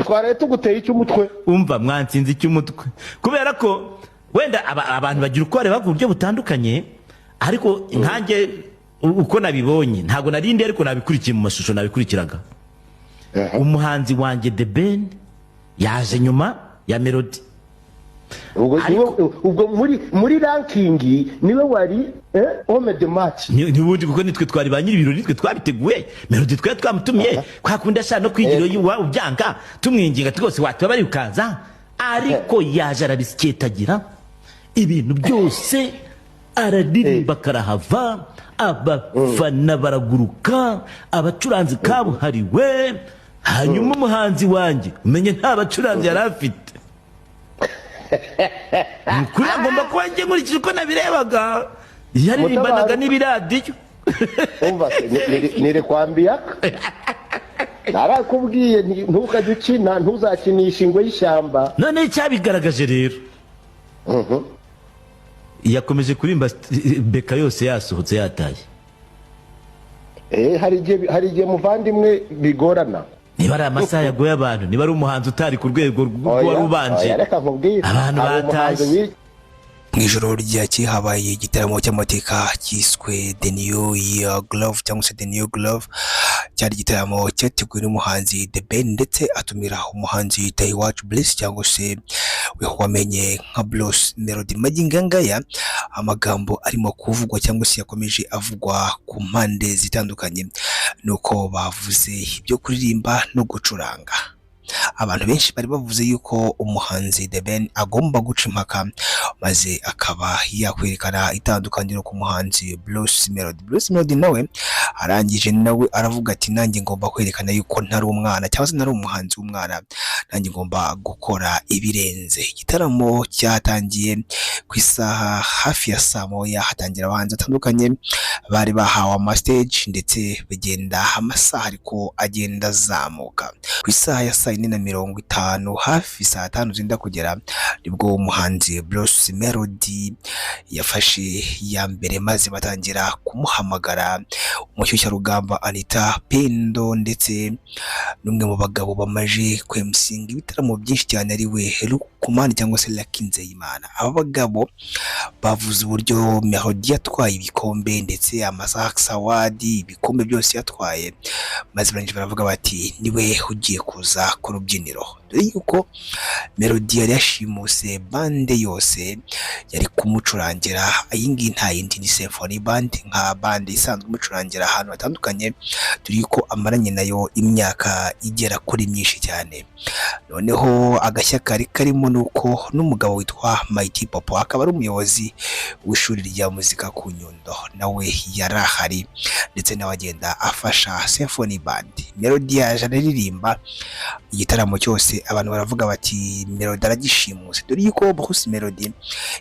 Twaraye tuguteye icy'umutwe. Umva, mwansinze icy'umutwe kubera ko wenda abantu bagira uko bareba ku buryo butandukanye, ariko nkanjye uko nabibonye, ntabwo narindi, ariko nabikurikiye mu mashusho, nabikurikiraga. Umuhanzi wanjye The Ben yaje nyuma ya Melody. Ubwo ubwo muri ranking niwe wari homme de match. Ntibundi, kuko nitwe twari ba nyiri ibirori, nitwe twabiteguye. Melody twari twamutumiye, kwa kundi ashaka no kwigira iwawe ubyanga, tumwinginga ati rwose watubabariye ukaza, ariko yaje arabisiketagira ibintu byose, araririmba karahava, abafana baraguruka, abacuranzi kabuhariwe. Hanyuma umuhanzi wanjye umenye nta bacuranzi yari afite. Ni ukuri, agomba kuba, njye nkurikije uko nabirebaga, yaririmbanaga n'ibiradiyo. Umva se, nirikwambiyaka narakubwiye ntukajye ukina, ntuzakinishe ingwe y'ishyamba. None icyabigaragaje rero, yakomeje kurimba BK yose yasohotse yataye. Hari igihe, muvandimwe, bigorana. Niba ari amasaha yagoye abantu, niba ari umuhanzi utari ku rwego rw'uwari Oya, ubanje, oya, reka nkubwire. abantu Hari umuhanzi batashye. Mu ijoro ryakeye habaye igitaramo cy'amateka cyiswe The New Year Groove cyangwa se The New Groove. Cyari igitaramo cyateguwe n'umuhanzi The Ben, ndetse atumira umuhanzi Itahiwacu Bliss cyangwa se we wamenye nka Bruce Melody. Magingo aya ngaya, amagambo arimo kuvugwa cyangwa se yakomeje avugwa ku mpande zitandukanye nuko bavuze ibyo kuririmba no gucuranga. Abantu benshi bari bavuze yuko umuhanzi The Ben agomba guca impaka, maze akaba yakwerekana itandukaniro ku muhanzi Bruce Melody. Bruce Melody nawe arangije nawe aravuga ati: "Nanjye ngomba kwerekana yuko ntari umwana cyangwa se ntari umuhanzi w'umwana, nanjye ngomba gukora ibirenze." Igitaramo cyatangiye ku isaha hafi ya saa 1, hatangira abahanzi batandukanye bari bahawe amastage, ndetse bigenda amasaha ariko agenda azamuka. Ku isaha ya saa 4:50, hafi saa 5 zenda kugera, nibwo umuhanzi Bruce Melody yafashe iya mbere, maze batangira kumuhamagara. Umushyushyarugamba Anita Pendo ndetse n'umwe mu bagabo bamaze kwemusinga ibitaramo byinshi cyane, ari we Lukumani cyangwa se Lucky Nzeyimana. Aba bagabo bavuze uburyo Melody yatwaye ibikombe, ndetse amasax award, ibikombe byose yatwaye, maze barangije baravuga bati: "Niwe ugiye kuza ku rubyiniro," dore yuko Melody yari yashimuse band yose yari kumucurangira. Iyi ngiyi nta yindi, ni Symphony Band, nka band isanzwe imucurangira ahantu hatandukanye, dore yuko amaranye nayo imyaka igera kuri myinshi cyane. Noneho agashya kari karimo ni uko n'umugabo witwa Mighty Popo, akaba ari umuyobozi w'ishuri rya muzika ku Nyundo, nawe yari ahari, ndetse nawe agenda afasha Symphony Band. Melody yaje araririmba igitaramo cyose, abantu baravuga bati: "Melody aragishimuse," dore yuko Bruce Melody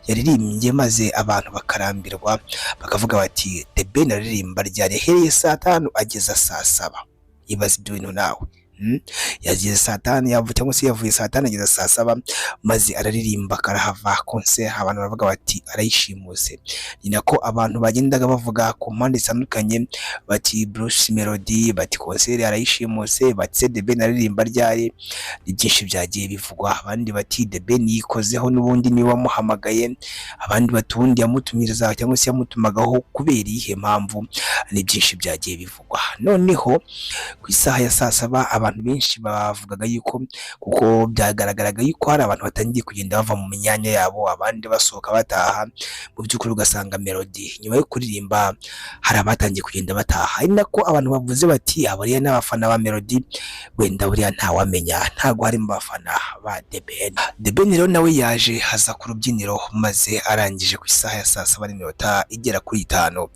yaririmbye maze abantu bakarambirwa, bakavuga bati: "The Ben aririmba ryari? Yahereye saa 5 ageza saa 7." Ibaze ibyo bintu nawe. Yageze saa 5 yavuye, cyangwa se yavuye saa 5 ageza saa 7, maze araririmba karahava. Concert abantu baravuga bati: "Arayishimuse." Ni nako abantu bagendaga bavuga ku mpande zitandukanye, bati: "Bruce Melody," bati: "Concert arayishimuse," bati: "Se The Ben aririmba ryari?" Ni byinshi byagiye bivugwa. Abandi bati: "The Ben yikozeho, n'ubundi niwe wamuhamagaye." Abandi bati: "Ubundi yamutumiriza cyangwa se yamutumagaho kubera iyihe mpamvu?" Ni byinshi byagiye bivugwa. Noneho ku isaha ya saa 7, abantu benshi bavugaga yuko, kuko byagaragaraga yuko hari abantu batangiye kugenda bava mu myanya yabo, abandi basohoka bataha, mu by'ukuri ugasanga Melody nyuma yo kuririmba hari abatangiye kugenda bataha, ari nako abantu bavuze bati: "Abariya n'abafana ba Melody, wenda buriya ntawamenya, ntabwo harimo abafana ba The Ben." The Ben rero nawe yaje haza ku rubyiniro, maze arangije ku isaha ya saa 7:50,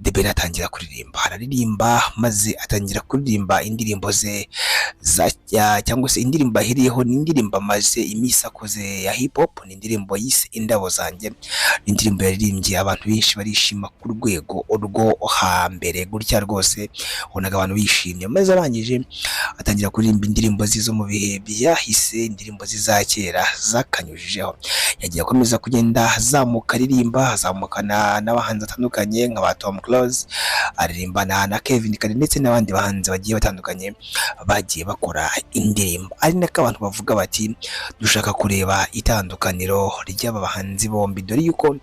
The Ben atangira kuririmba, araririmba, maze atangira kuririmba indirimbo ze za cyangwa se indirimbo ahiriyeho ni indirimbo amaze iminsi akoze ya hip hop, ni indirimbo yise "Indabo Zanjye". Ni indirimbo yaririmbye, abantu benshi barishima ku rwego rwo hambere gutya rwose, ubonaga abantu bishimye. Maze arangije atangira kuririmba indirimbo ze zo mu bihe byahise, indirimbo ze za kera zakanyujijeho. Yagiye akomeza kugenda azamuka, aririmba, azamukana n'abahanzi batandukanye nka ba Tom Close, aririmbana na Kevin Kade ndetse n'abandi bahanzi bagiye batandukanye bagiye bakora indirimbo, ari nako abantu bavuga bati dushaka kureba itandukaniro ry'aba bahanzi bombi, dore yuko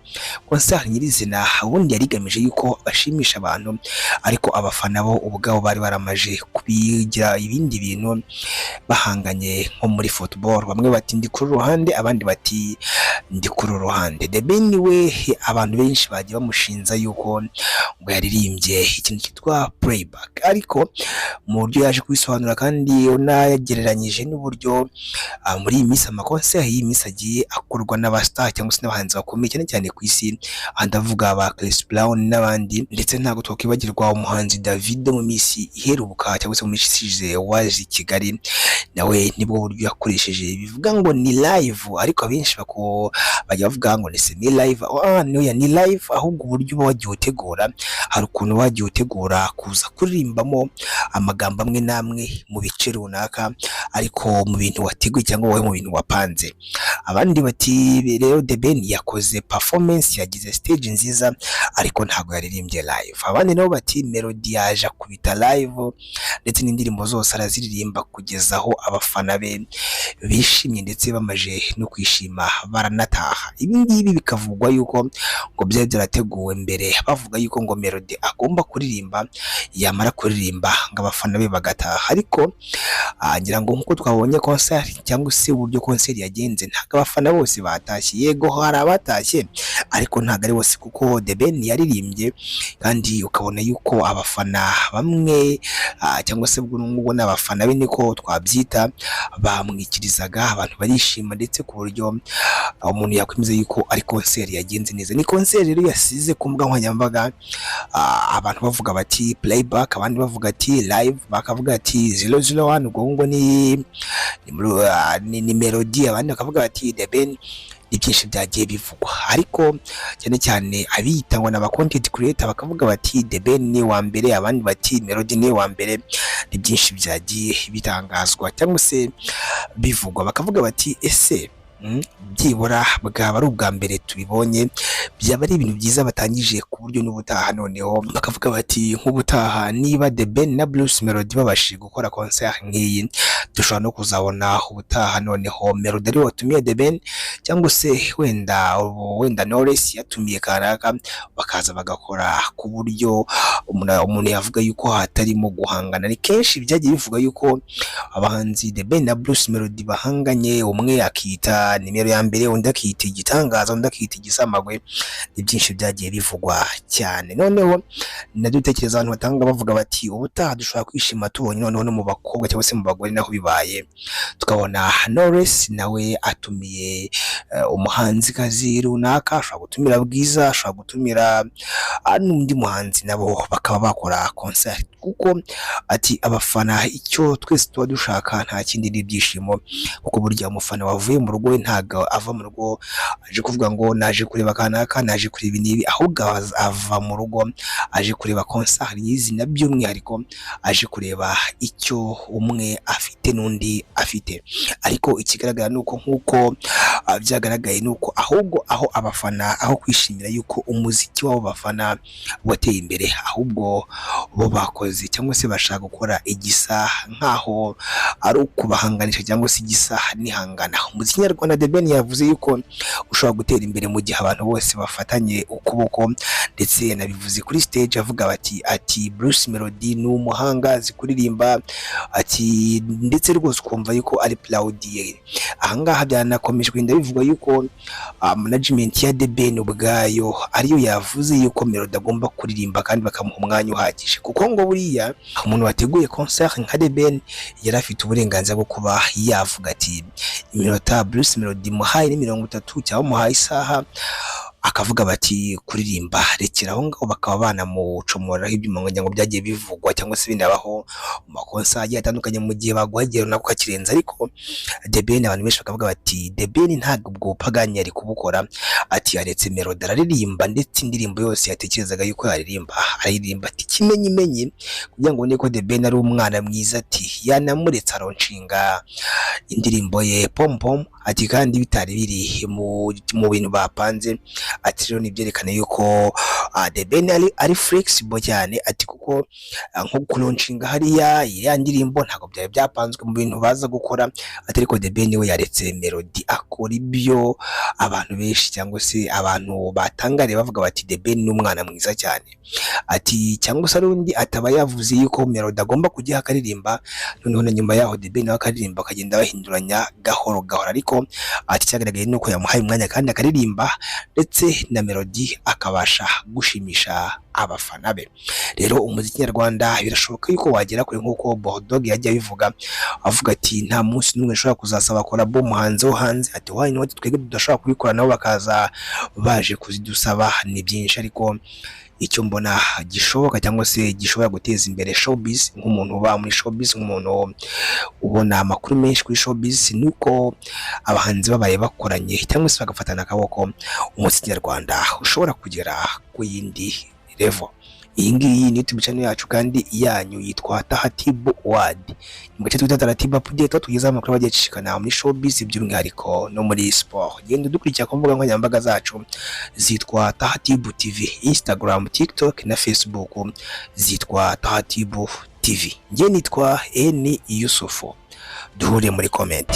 concert nyirizina ubundi yari igamije yuko bashimisha abantu, ariko abafana bo ubwabo bari baramaje kubigira ibindi bintu, bahanganye nko muri football, bamwe bati ndi kuri ruhande, abandi bati ndi kuri ruhande. The Ben we abantu benshi bagiye bamushinza yuko ngo yaririmbye ikintu cyitwa playback, ariko mu buryo yaje kubisobanura kandi unagereranyije n'uburyo muri iyi minsi amakonseri y'iyi minsi agiye akorwa n'abastar cyangwa se n'abahanzi bakomeye cyane cyane ku isi, aha ndavuga ba Chris Brown n'abandi, ndetse ntabwo twakwibagirwa umuhanzi Davido mu minsi iheruka cyangwa se mu minsi ishize waje i Kigali, nawe nibwo buryo yakoresheje, bivuga ngo ni live, ariko abenshi bako bajya bavuga ngo ni semi live. Ah, no, ni live, ahubwo uburyo uba wagiye utegura, hari ukuntu wagiye utegura kuza kuririmbamo amagambo amwe n'amwe mu bice runaka, ariko mu bintu wateguye cyangwa wowe mu bintu wapanze. Abandi bati rero The Ben yakoze performance, yagize stage nziza, ariko ntabwo yaririmbye live. Abandi nabo bati Melody yaje akubita live, ndetse n'indirimbo zose araziririmba kugeza aho abafana be bishimye, ndetse bamaje no kwishima baranataha. Ibi ngibi bikavugwa yuko ngo byari byarateguwe mbere, bavuga yuko ngo Melody agomba kuririmba, yamara kuririmba ngo abafana be bagataha. Ariko ngira ngo nk'uko twabonye concert cyangwa se uburyo concert yagenze, ntabwo abafana bose batashye. Yego hari abatashye, ariko ntabwo ari bose, kuko The Ben yaririmbye kandi ukabona yuko abafana bamwe cyangwa se ubwo ngubwo n'abafana be niko twabyita, bamwikirizaga, abantu barishima, ndetse ku buryo umuntu yakwemeza yuko ari concert yagenze neza. Ni concert rero yasize ku mbuga nkoranyambaga abantu bavuga bati playback, abandi bavuga ati live, bakavuga ati 001, ubwo ngo ni Melody, abandi bakavuga bati The Ben. Ni byinshi byagiye bivugwa, ariko cyane cyane abiyita ngo n'aba content creator bakavuga bati The Ben ni wa mbere, abandi bati Melody ni wa mbere. Ni byinshi byagiye bitangazwa cyangwa se bivugwa, bakavuga bati ese byibura bwaba ari ubwa mbere tubibonye, byaba ari ibintu byiza batangije, ku buryo n'ubutaha noneho bakavuga bati nk'ubutaha niba The Ben na Bruce Melody babashije gukora concert nk'iyi, dushobora no kuzabona ubutaha noneho Melody ari we watumiye The Ben, cyangwa se wenda Knowless yatumiye kanaka, bakaza bagakora ku buryo umuntu yavuga yuko hatarimo guhangana. Ni kenshi byagiye bivuga yuko abahanzi The Ben na Bruce Melody bahanganye, umwe akita nimero ya mbere, undi akita igitangaza, undi akita igisamagwe. Ni byinshi byagiye bivugwa cyane. Noneho nadutekereza abantu batanga bavuga bati ubutaha dushobora kwishima tubonye noneho no mu bakobwa cyangwa se mu bagore naho bibaye, tukabona Knowless nawe atumiye umuhanzikazi runaka, ashobora gutumira Bwiza, ashobora gutumira n'undi muhanzi, nabo bakaba bakora concert, kuko ati abafana icyo twese tuba dushaka nta kindi ni ibyishimo, kuko burya umufana wavuye mu rugo we ntabwo ava mu rugo aje kuvuga ngo naje kureba kanaka, naje kureba ibi n'ibi, ahubwo ava mu rugo aje kureba concert nyizina, by'umwihariko aje kureba icyo umwe afite n'undi afite. Ariko ikigaragara ni uko nk'uko byagaragaye ni uko ahubwo aho abafana aho kwishimira yuko umuziki w'abo bafana wateye imbere, ahubwo bo bakoze cyangwa se bashaka gukora igisa nk'aho ari ukubahanganisha cyangwa se igisa n'ihangana. Umuziki nyarwanda, The Ben yavuze yuko ushobora gutera imbere mu gihe abantu bose bafatanye ukuboko, ndetse yanabivuze kuri stage avuga bati ati Bruce Melody ni umuhanga, azi kuririmba, ati ndetse rwose ukumva yuko ari proud. Ahangaha byanakomeje kugenda bivugwa yuko management ya The Ben ubwayo ariyo yavuze yuko Melody agomba kuririmba kandi bakamuha umwanya uhagije, kuko ngo buriya umuntu wateguye concert nka The Ben yari afite uburenganzira bwo kuba yavuga ati iminota Bruce Melody muhaye ni 30 cyangwa muhaye isaha, akavuga bati kuririmba rekera aho ngaho, bakaba banamucomoraho ibyuma ngo byagiye bivugwa cyangwa se binabaho mu makonsa agiye atandukanye mu gihe baguha igihe runaka ukakirenza. Ariko The Ben, abantu benshi bakavuga bati The Ben ntabwo ubwo bupagani yari kubukora, ati yaretse Melody araririmba, ndetse indirimbo yose yatekerezaga yuko yaririmba araririmba, ati kimenyimenyi kugira ngo ubone ko The Ben ari umwana mwiza, ati yanamuretse aronshinga indirimbo ye Pom Pom. Ati Ati kandi bitari biri mu bintu bapanze. Ati rero nibyerekana yuko The Ben ari flexible cyane. Ati kuko nko kulaunchinga hariya ya ndirimbo ntabwo byari byapanzwe mu bintu baza gukora. Ati ariko The Ben we yaretse Melody akora ibyo abantu benshi cyangwa se abantu batangariye, bavuga bati The Ben ni umwana mwiza cyane. Ati cyangwa se ari undi ataba yavuze yuko Melody agomba kujya akaririmba, noneho na nyuma yaho The Ben nawe akaririmba, akagenda bahinduranya gahoro gahoro. Ariko ati cyagaragaye ni uko yamuhaye umwanya kandi akaririmba, ndetse na Melody akabasha gushimisha abafana be. Rero umuziki nyarwanda birashoboka yuko wagera kure, nk'uko Bulldog yagiye abivuga, avuga ati nta munsi n'umwe ushobora kuzasaba collabo umuhanzi wo hanze. Ati why not twebwe tudashobora kubikora, nabo bakaza baje kuzidusaba? Ni byinshi, ariko icyo mbona gishoboka cyangwa se gishobora guteza imbere showbiz, nk'umuntu uba muri showbiz, nk'umuntu ubona amakuru menshi kuri showbiz, ni uko abahanzi babaye bakoranye cyangwa se bagafatana akaboko, umuziki nyarwanda ushobora kugera ku yindi level. Iyi ngiyi ni YouTube channel yacu kandi yanyu yitwa Tahatibu Ward, mu gace twita Taratibu Update, aho tugezaho amakuru agiye acicikana muri showbiz, by'umwihariko no muri sport. Genda udukurikira ku mbuga nkoranyambaga zacu zitwa Tahatibu TV, Instagram, TikTok na Facebook zitwa Tahatibu TV. Njye nitwa Eni Yusufu, duhure muri comment.